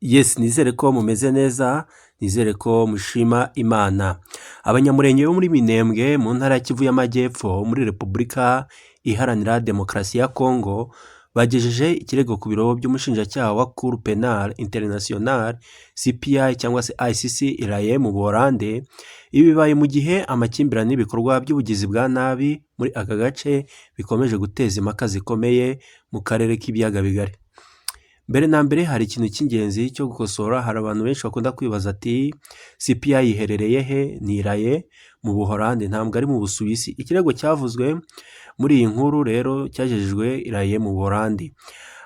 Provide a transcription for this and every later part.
Yes, nizere ko mumeze neza, nizere ko mushima Imana. Abanyamurenge bo muri Minembwe mu ntara ya Kivu y'Amajyepfo muri Repubulika Iharanira Demokarasi ya Kongo bagejeje ikirego ku biro by'umushinjacyaha wa Cour Pénale Internationale, CPI cyangwa se ICC, i La Haye mu Buholande. Ibi bibaye mu gihe amakimbirane n'ibikorwa by'ubugizi bwa nabi muri aka gace bikomeje guteza impaka zikomeye mu karere k'Ibiyaga Bigari. Mbere na mbere, hari ikintu cy'ingenzi cyo gukosora. Hari abantu benshi bakunda kwibaza ati: "CPI iherereye he?" Ni i La Haye mu Buholande, ntabwo ari mu Busuwisi. Ikirego cyavuzwe muri iyi nkuru rero cyagejejwe i La Haye mu Buholandi.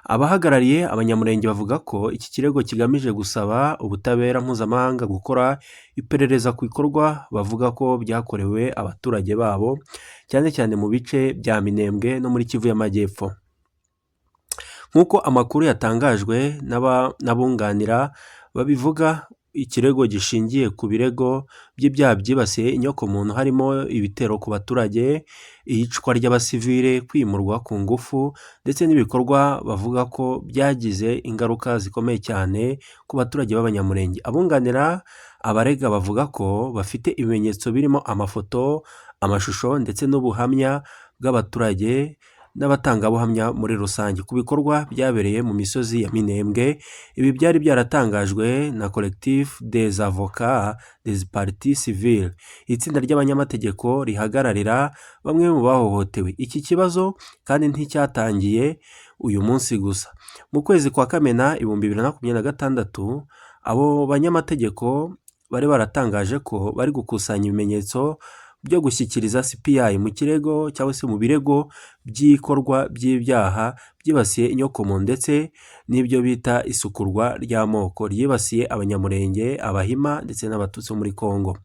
Abahagarariye Abanyamurenge bavuga ko iki kirego kigamije gusaba ubutabera mpuzamahanga gukora iperereza ku bikorwa bavuga ko byakorewe abaturage babo, cyane cyane mu bice bya Minembwe no muri Kivu y'Amajyepfo. Nk'uko amakuru yatangajwe n'abunganira babivuga, ikirego gishingiye ku birego by'ibyaha byibasiye inyokomuntu, harimo ibitero ku baturage, iyicwa ry'abasivile, kwimurwa ku ngufu ndetse n'ibikorwa bavuga ko byagize ingaruka zikomeye cyane ku baturage b'Abanyamurenge. Abunganira abarega bavuga ko bafite ibimenyetso birimo amafoto, amashusho ndetse n'ubuhamya bw'abaturage n'abatangabuhamya muri rusange ku bikorwa byabereye mu misozi ya Minembwe. Ibi byari byaratangajwe na Collectif des Avocats des Parties Civiles, itsinda ry'abanyamategeko rihagararira bamwe mu bahohotewe. Iki kibazo kandi nticyatangiye uyu munsi gusa. Mu kwezi kwa Kamena 2026, abo banyamategeko bari baratangaje ko bari gukusanya ibimenyetso byo gushyikiriza CPI mu kirego cyangwa se mu birego by'ikorwa by'ibyaha byibasiye inyokomuntu ndetse n'ibyo bita isukurwa ry'amoko ryibasiye Abanyamurenge, Abahima ndetse n'Abatutsi bo muri Congo.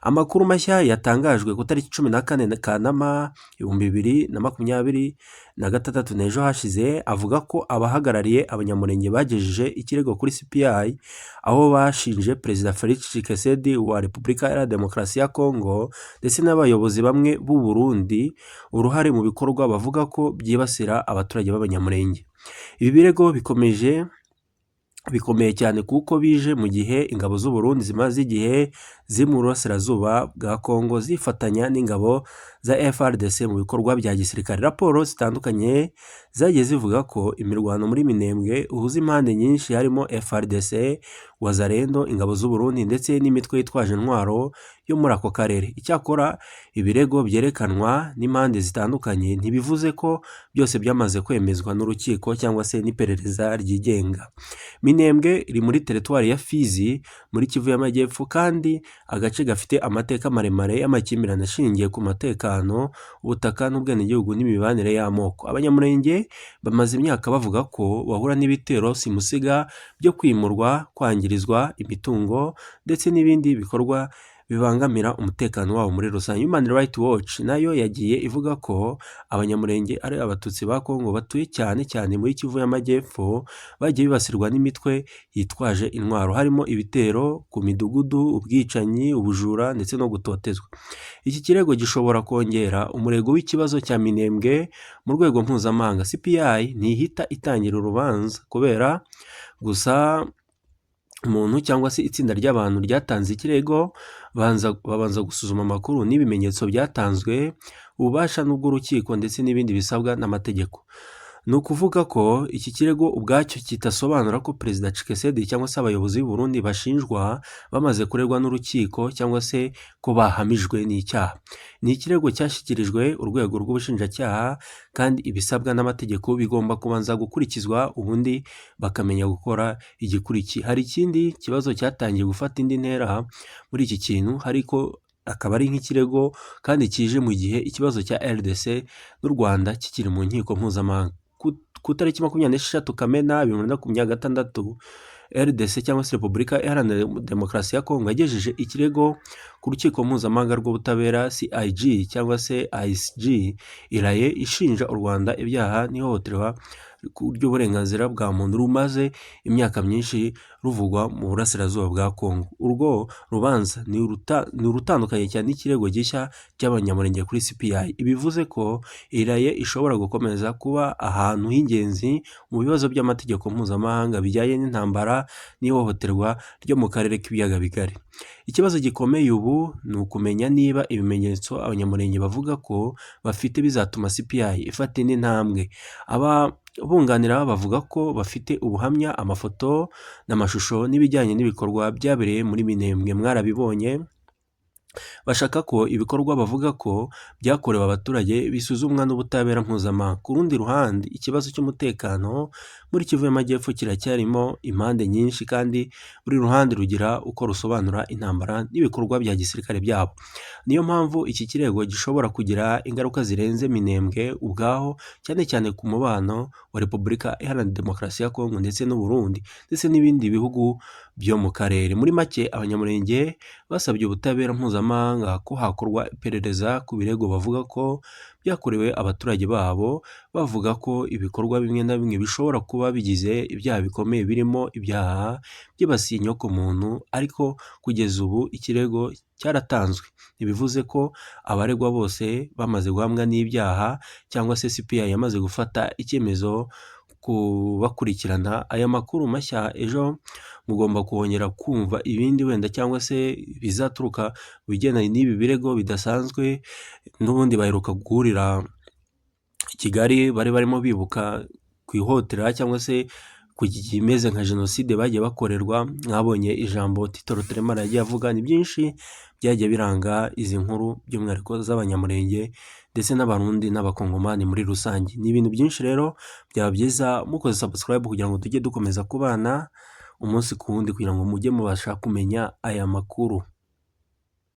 Amakuru mashya yatangajwe ku itariki 14 Kanama 2026, n'ejo hashize, avuga ko abahagarariye Abanyamurenge bagejeje ikirego kuri CPI, aho bashinje Perezida Felix Tshisekedi wa Repubulika Iharanira Demokarasi ya Congo ndetse n'abayobozi bamwe b'u Burundi uruhare mu bikorwa bavuga ko byibasira abaturage b'Abanyamurenge. Ibi birego bikomeye cyane kuko bije mu gihe ingabo z'u Burundi zimaze igihe ziri mu burasirazuba bwa Congo zifatanya n'ingabo za FARDC mu bikorwa bya gisirikare. Raporo zitandukanye zagiye zivuga ko imirwano muri Minembwe ihuza impande nyinshi, harimo FARDC, Wazalendo, ingabo z'u Burundi ndetse n'imitwe yitwaje intwaro yo muri ako karere. Icyakora, ibirego byerekanwa n'impande zitandukanye ntibivuze ko byose byamaze kwemezwa n'urukiko cyangwa se n'iperereza ryigenga. Minembwe iri muri teritwari ya Fizi muri Kivu y'Amajyepfo, kandi agace gafite amateka maremare y'amakimbirane ashingiye ku mutekano, ubutaka n'ubwenegihugu n'imibanire y'amoko. Abanyamurenge bamaze imyaka bavuga ko bahura n'ibitero simusiga byo kwimurwa, kwangirizwa imitungo ndetse n'ibindi bikorwa bibangamira umutekano wabo muri rusange. Human Rights Watch nayo yagiye ivuga ko Abanyamurenge, ari Abatutsi ba Kongo batuye cyane cyane muri Kivu y'Amajyepfo, bagiye bibasirwa n'imitwe yitwaje intwaro, harimo ibitero ku midugudu, ubwicanyi, ubujura ndetse no gutotezwa. Iki kirego gishobora kongera umurego w'ikibazo cya Minembwe mu rwego mpuzamahanga. CPI ntihita itangira urubanza kubera gusa umuntu cyangwa se itsinda ry'abantu ryatanze ikirego. Babanza gusuzuma amakuru n'ibimenyetso byatanzwe, ububasha n'ubw'urukiko ndetse n'ibindi bisabwa n'amategeko. Ni ukuvuga ko iki kirego ubwacyo kidasobanura ko Perezida Tshisekedi cyangwa se abayobozi b'u Burundi bashinjwa bamaze kuregwa n'urukiko cyangwa se ko bahamijwe n'icyaha. Ni ikirego cyashyikirijwe urwego rw'ubushinjacyaha, kandi ibisabwa n'amategeko bigomba kubanza gukurikizwa, ubundi bakamenya gukora igikurikiye. Hari ikindi kibazo cyatangiye gufata indi ntera muri iki kintu, ariko akaba ari nk'ikirego kandi kije mu gihe ikibazo cya RDC n'u Rwanda kikiri mu nkiko mpuzamahanga. Ku itariki 26 Kamena 2026, RDC cyangwa se Repubulika Iharanira Demokarasi ya Kongo yagejeje ikirego ku rukiko mpuzamahanga rw'ubutabera, CIG cyangwa se ICG, i La Haye, ishinja u Rwanda ibyaha n'ihohoterwa ry'uburenganzira bwa muntu rumaze imyaka myinshi ruvugwa mu burasirazuba bwa Kongo. Urwo rubanza ni urutandukanye cyane n'ikirego gishya cy'Abanyamulenge kuri CPI. Bivuze ko I La Haye ishobora gukomeza kuba ahantu h'ingenzi mu bibazo by'amategeko mpuzamahanga bijyanye n'intambara n'ihohoterwa ryo mu karere k'Ibiyaga Bigari. Ikibazo gikomeye ubu ni ukumenya niba ibimenyetso Abanyamulenge bavuga ko bafite bizatuma CPI ifata indi ntambwe. Ababunganira bavuga ko bafite ubuhamya, amafoto n'amashusho n'ibijyanye n'ibikorwa byabereye muri Minembwe, mwarabibonye. Bashaka ko ibikorwa bavuga ko byakorewe abaturage bisuzumwa n'ubutabera mpuzamahanga. Ku rundi ruhande, ikibazo cy'umutekano muri Kivu y'Amajyepfo kiracyarimo impande nyinshi, kandi buri ruhande rugira uko rusobanura intambara n'ibikorwa bya gisirikare byabo. Niyo mpamvu iki kirego gishobora kugira ingaruka zirenze Minembwe ubwaho, cyane cyane ku mubano wa Repubulika Iharanira Demokarasi ya Kongo ndetse n'u Burundi ndetse n'ibindi bihugu byo mu karere. Muri make, Abanyamulenge basabye ubutabera mpuzamahanga ko hakorwa iperereza ku birego bavuga ko byakorewe abaturage babo, bavuga ko ibikorwa bimwe na bimwe bishobora kuba bigize ibyaha bikomeye birimo ibyaha byibasiye inyokomuntu, ariko kugeza ubu ikirego cyaratanzwe. Ntibivuze ko abaregwa bose bamaze guhamwa n'ibyaha cyangwa se CPI yamaze gufata icyemezo kubakurikirana. Aya makuru mashya ejo mugomba kongera kumva ibindi wenda cyangwa se bizaturuka mu bigendanye n'ibi birego bidasanzwe. N'ubundi baheruka guhurira i Kigali, bari barimo bibuka ku ihohotera cyangwa se ku kimeze nka jenoside bagiye bakorerwa. Mwabonye ijambo Tito Rutaremara yagiye avuga. Ni byinshi byagiye biranga izi nkuru, by'umwihariko z'Abanyamulenge ndetse n'Abarundi n'Abakongomani muri rusange. Ni ibintu byinshi rero, byaba byiza mukoze subscribe kugira ngo tujye dukomeza kubana umunsi ku wundi, kugira ngo mujye mubasha kumenya aya makuru.